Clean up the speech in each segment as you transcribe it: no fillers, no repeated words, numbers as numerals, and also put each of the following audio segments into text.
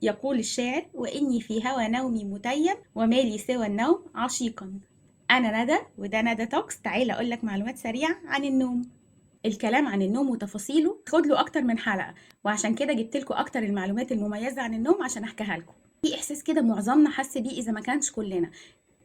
يقول الشاعر: وإني في هوى نومي متيم وما لي سوى النوم عشيقا. أنا ندى وده ندى Talks. تعالى أقول لك معلومات سريعة عن النوم. الكلام عن النوم وتفاصيله خد له أكتر من حلقة، وعشان كده جبت لكم أكتر المعلومات المميزة عن النوم عشان أحكيها لكم. في إحساس كده معظمنا حس بيه إذا ما كانش كلنا،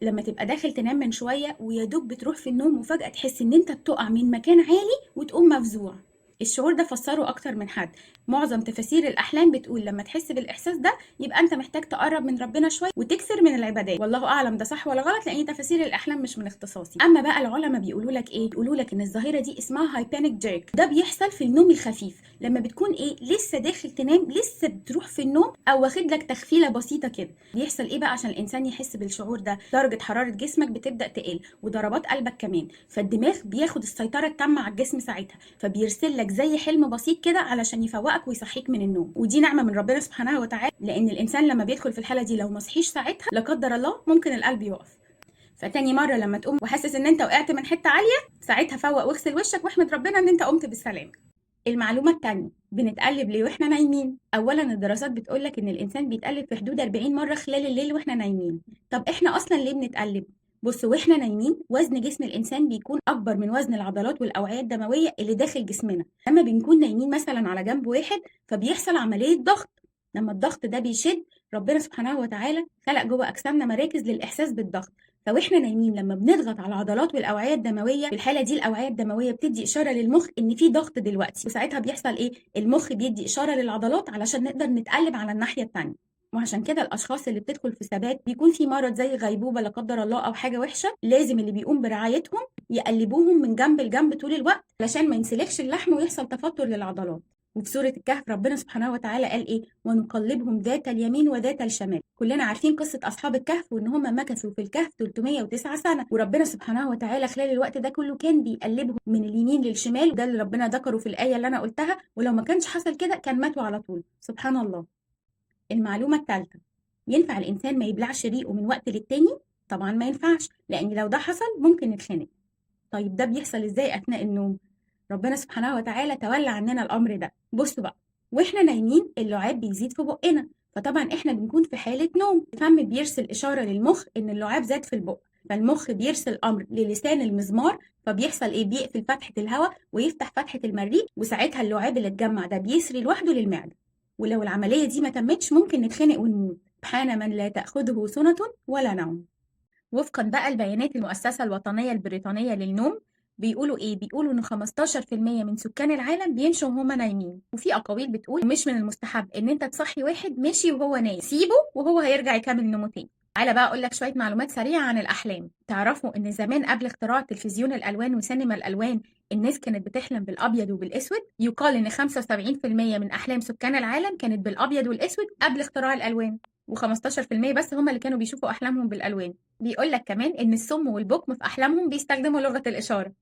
لما تبقى داخل تنام من شوية ويا دوب بتروح في النوم وفجأة تحس إن أنت بتقع من مكان عالي وتقوم مفزوع. الشعور ده فسره أكتر من حد. معظم تفاسير الأحلام بتقول لما تحس بالإحساس ده يبقى أنت محتاج تقرب من ربنا شوية وتكثر من العبادات. والله أعلم ده صح ولا غلط، لأن تفاسير الأحلام مش من اختصاصي. أما بقى العلماء بيقولوا لك إيه؟ بيقولوا لك إن الظاهرة دي اسمها hypnic jerk. ده بيحصل في النوم الخفيف، لما بتكون إيه لسه داخل تنام، لسه بتروح في النوم أو واخد لك تخفيلة بسيطة كده. بيحصل إيه بقى عشان الإنسان يحس بالشعور ده؟ درجة حرارة جسمك بتبدأ تقل وضربات قلبك كمان، فالدماغ بياخد السيطرة التامة على الجسم ساعتها، فبيرسل لك زي حلم بسيط كده علشان يفوقك ويصحيك من النوم. ودي نعمة من ربنا سبحانه وتعالى، لأن الإنسان لما بيدخل في الحالة دي لو ما صحيش ساعتها لا قدر الله ممكن القلب يقف. فتاني مرة لما تقوم وحاسس إن أنت وقعت من حتة عالية، ساعتها فوق واغسل وشك واحمد ربنا إن أنت قمت بالسلامة. المعلومة التانية، بنتقلب ليه واحنا نايمين؟ أولا الدراسات بتقولك إن الإنسان بيتقلب في حدود 40 مرة خلال الليل واحنا نايمين. طب إحنا أصلا ليه بنتقلب؟ بص، واحنا نايمين وزن جسم الإنسان بيكون أكبر من وزن العضلات والأوعية الدموية اللي داخل جسمنا. لما بنكون نايمين مثلا على جنب واحد فبيحصل عملية ضغط. لما الضغط ده بيشد، ربنا سبحانه وتعالى خلق جوه أجسامنا مراكز للإحساس بالضغط. فواحنا نايمين لما بنضغط على العضلات والأوعية الدموية، في الحالة دي الأوعية الدموية بتدي إشارة للمخ إن في ضغط دلوقتي، وساعتها بيحصل إيه؟ المخ بيدي إشارة للعضلات علشان نقدر نتقلب على الناحية التانية. وعشان كده الأشخاص اللي بتدخل في ثبات بيكون في مرض زي غيبوبة لا قدر الله أو حاجة وحشة، لازم اللي بيقوم برعايتهم يقلبوهم من جنب لجنب طول الوقت علشان ما ينسلخش اللحم ويحصل تفتر للعضلات. وفي سورة الكهف ربنا سبحانه وتعالى قال إيه؟ ونقلبهم ذات اليمين وذات الشمال. كلنا عارفين قصة أصحاب الكهف وإن هم مكثوا في الكهف 309 سنة، وربنا سبحانه وتعالى خلال الوقت ده كله كان بيقلبهم من اليمين للشمال، وده اللي ربنا ذكره في الآية اللي أنا قلتها، ولو ما كانش حصل كده كان ماتوا على طول. سبحان الله. المعلومة الثالثة، ينفع الإنسان ما يبلعش ريقه من وقت للتاني؟ طبعا ما ينفعش، لأن لو ده حصل ممكن نتخنق. طيب ده بيحصل إزاي أثناء النوم؟ ربنا سبحانه وتعالى تولى عننا الأمر ده. بصوا بقى، وإحنا نايمين اللعاب بيزيد في بقنا، فطبعا إحنا بنكون في حالة نوم. الفم بيرسل إشارة للمخ إن اللعاب زاد في البق، فالمخ بيرسل أمر للسان المزمار، فبيحصل إيه؟ بيقفل فتحة الهواء ويفتح فتحة المريء، وساعتها اللعاب اللي اتجمع ده بيسري لوحده للمعدة. ولو العملية دي ما تمتش ممكن نتخنق ونموت. سبحان من لا تأخذه سنة ولا نوم. وفقا بقى لبيانات المؤسسة الوطنية البريطانية للنوم، بيقولوا إيه؟ بيقولوا إن 15% من سكان العالم بيمشوا وهما نايمين. وفي أقاويل بتقول مش من المستحب إن أنت تصحي واحد ماشي وهو نايم، سيبه وهو هيرجع يكمل نومه تاني. تعالى بقى أقول لك شوية معلومات سريعة عن الأحلام. تعرفوا إن زمان قبل اختراع تلفزيون الألوان وسينما الألوان الناس كانت بتحلم بالأبيض وبالأسود؟ يقال إن 75% من أحلام سكان العالم كانت بالأبيض والأسود قبل اختراع الألوان، و15% بس هم اللي كانوا بيشوفوا أحلامهم بالألوان. بيقول لك كمان إن الصم والبكم في أحلامهم بيستخدموا لغة الإشارة.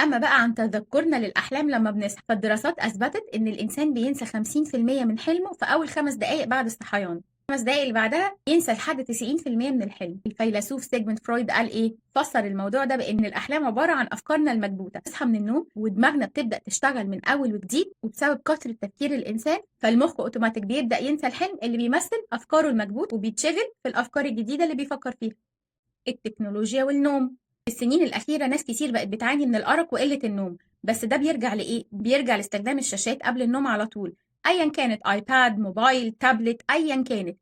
أما بقى عن تذكرنا للأحلام لما بنصحى، فالدراسات أثبتت إن الإنسان بينسى 50% من حلمه في أول 5 دقايق بعد الصحيان، 5 دقايق اللي بعدها ينسى لحد 90% من الحلم. الفيلسوف سيجموند فرويد قال إيه؟ فسر الموضوع ده بإن الأحلام عبارة عن أفكارنا المكبوتة. نصحى من النوم ودماغنا بتبدأ تشتغل من أول وجديد، وبسبب كثرة تفكير الإنسان فالمخ أوتوماتيك بيبدأ ينسى الحلم اللي بيمثل أفكاره المكبوت وبيتشغل في الأفكار الجديدة اللي بيفكر فيها. التكنولوجيا والنوم. في السنين الأخيرة ناس كتير بقت بتعاني من الأرق وقلة النوم، بس ده بيرجع لإيه؟ بيرجع لاستخدام الشاشات قبل النوم على طول، أيا كانت، آيباد، موبايل، تابلت، أيا كانت.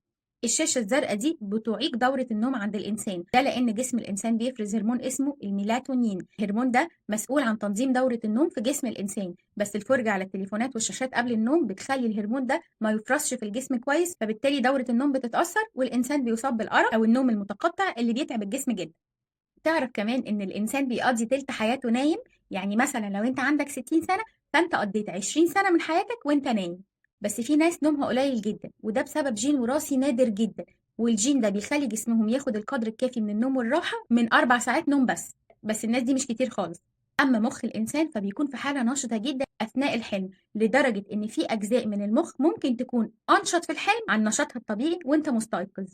الشاشة الزرقاء دي بتعيق دورة النوم عند الإنسان، ده لأن جسم الإنسان بيفرز هرمون اسمه الميلاتونين. الهرمون ده مسؤول عن تنظيم دورة النوم في جسم الإنسان، بس الفرجة على التليفونات والشاشات قبل النوم بتخلي الهرمون ده ما يفرزش في الجسم كويس، فبالتالي دورة النوم بتتأثر والإنسان بيصاب بالأرق أو النوم المتقطع اللي بيتعب الجسم جدا. تعرف كمان إن الإنسان بيقضي تلت حياته نايم؟ يعني مثلا لو أنت عندك 60 سنة فأنت قضيت 20 سنة من حياتك وأنت نايم. بس في ناس نومها قليل جدا، وده بسبب جين وراثي نادر جدا، والجين ده بيخلي جسمهم ياخد القدر الكافي من النوم والراحة من 4 ساعات نوم بس الناس دي مش كتير خالص. أما مخ الإنسان فبيكون في حالة نشطة جدا أثناء الحلم، لدرجة إن في أجزاء من المخ ممكن تكون أنشط في الحلم عن نشاطها الطبيعي وأنت مستيقظ.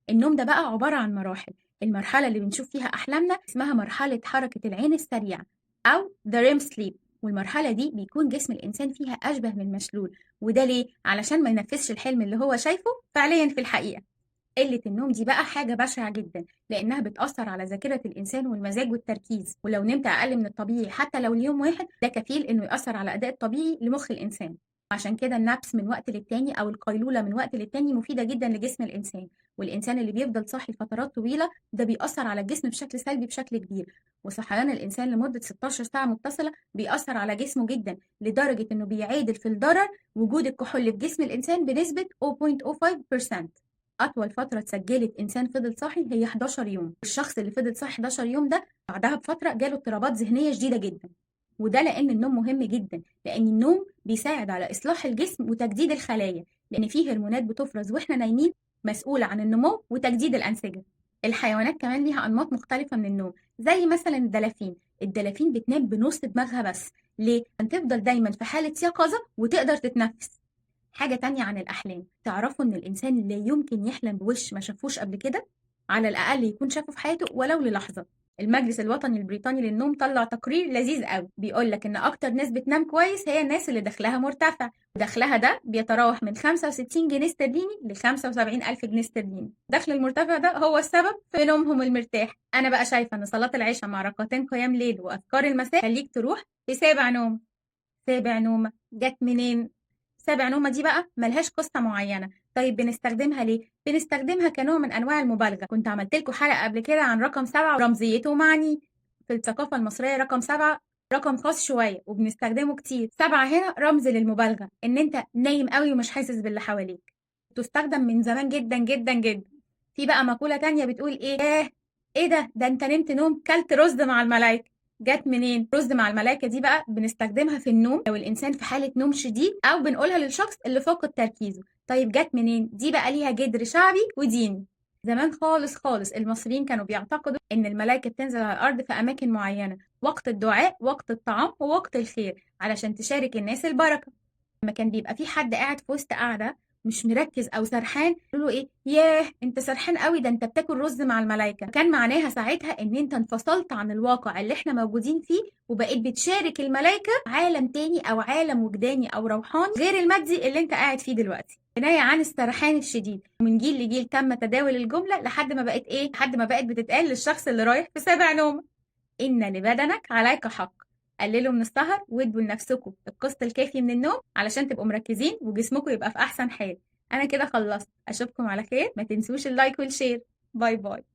النوم ده بقى عبارة عن مراحل. المرحلة اللي بنشوف فيها أحلامنا اسمها مرحلة حركة العين السريعة أو the REM sleep. والمرحلة دي بيكون جسم الإنسان فيها أشبه من مشلول، وده ليه؟ علشان ما ينفذش الحلم اللي هو شايفه فعليا في الحقيقة. قلة النوم دي بقى حاجة بشعة جدا، لأنها بتأثر على ذاكرة الإنسان والمزاج والتركيز، ولو نمت أقل من الطبيعي حتى لو ليوم واحد ده كفيل إنه يأثر على أداء الطبيعي لمخ الإنسان. عشان كده ال naps من وقت للتاني أو القيلولة من وقت للتاني مفيدة جدا لجسم الإنسان، والإنسان اللي بيفضل صاحي لفترات طويلة ده بيأثر على الجسم بشكل سلبي بشكل كبير، وصحيان الإنسان لمدة 16 ساعة متصلة بيأثر على جسمه جدا لدرجة إنه بيعادل في الضرر وجود الكحول في جسم الإنسان بنسبة 0.05%. أطول فترة اتسجلت إنسان فضل صاحي هي 11 يوم، الشخص اللي فضل صاحي 11 يوم ده بعدها بفترة جاله اضطرابات ذهنية شديدة جدا، وده لأن النوم مهم جدا، لأن النوم بيساعد على إصلاح الجسم وتجديد الخلايا، لأن فيه هرمونات بتفرز وإحنا نايمين مسؤولة عن النمو وتجديد الأنسجة. الحيوانات كمان ليها أنماط مختلفة من النوم، زي مثلا الدلافين، الدلافين بتنام بنص دماغها بس، ليه؟ عشان تفضل دايما في حالة يقظة وتقدر تتنفس. حاجة تانية عن الأحلام، تعرفوا إن الإنسان لا يمكن يحلم بوش ما شافوش قبل كده؟ على الأقل يكون شافه في حياته ولو للحظة. المجلس الوطني البريطاني للنوم طلع تقرير لذيذ قوي بيقول لك إن أكتر ناس بتنام كويس هي الناس اللي دخلها مرتفع، ودخلها ده بيتراوح من 65 جنيه استرليني ل 75 ألف جنيه استرليني. دخل المرتفع ده هو السبب في نومهم المرتاح. أنا بقى شايفة إن صلاة العشاء مع ركعتين قيام ليل وأذكار المساء خليك تروح في سابع نوم. سابع نومة جت منين؟ سابع نومة دي بقى ملهاش قصة معينة. طيب بنستخدمها ليه؟ بنستخدمها كنوع من أنواع المبالغة. كنت عملت لكم حلقة قبل كده عن رقم 7 ورمزيته ومعنيه. في الثقافة المصرية رقم 7 رقم خاص شوية وبنستخدمه كتير. 7 هنا رمز للمبالغة، إن أنت نايم قوي ومش حاسس باللي حواليك. تستخدم من زمان جدا جدا جدا. في بقى مقولة تانية بتقول إيه؟ إيه ده أنت نمت نوم كلت رز مع الملايكة. جت منين؟ رز مع الملائكة دي بقى بنستخدمها في النوم لو الإنسان في حالة نوم شديد، أو بنقولها للشخص اللي فاقد تركيزه. طيب جت منين؟ دي بقى ليها جذر شعبي وديني. زمان خالص خالص المصريين كانوا بيعتقدوا إن الملائكة بتنزل على الأرض في أماكن معينة، وقت الدعاء، وقت الطعام، ووقت الخير، علشان تشارك الناس البركة. لما كان بيبقى في حد قاعد في وسط قاعدة مش مركز او سرحان، يقولوا ايه؟ ياه انت سرحان قوي، ده انت بتاكل رز مع الملائكه. كان معناها ساعتها ان انت انفصلت عن الواقع اللي احنا موجودين فيه وبقيت بتشارك الملائكه عالم تاني او عالم وجداني او روحاني غير المادي اللي انت قاعد فيه دلوقتي. كنايه عن السرحان الشديد. ومن جيل لجيل تم تداول الجمله لحد ما بقت ايه؟ لحد ما بقت بتتقال للشخص اللي رايح في سابع نوم. ان لبدنك عليك حق. قللوا من السهر وادوا لنفسكم القسط الكافي من النوم علشان تبقوا مركزين وجسمكم يبقى في احسن حال. انا كده خلصت، اشوفكم على خير. ما تنسوش ال like وال share. bye bye.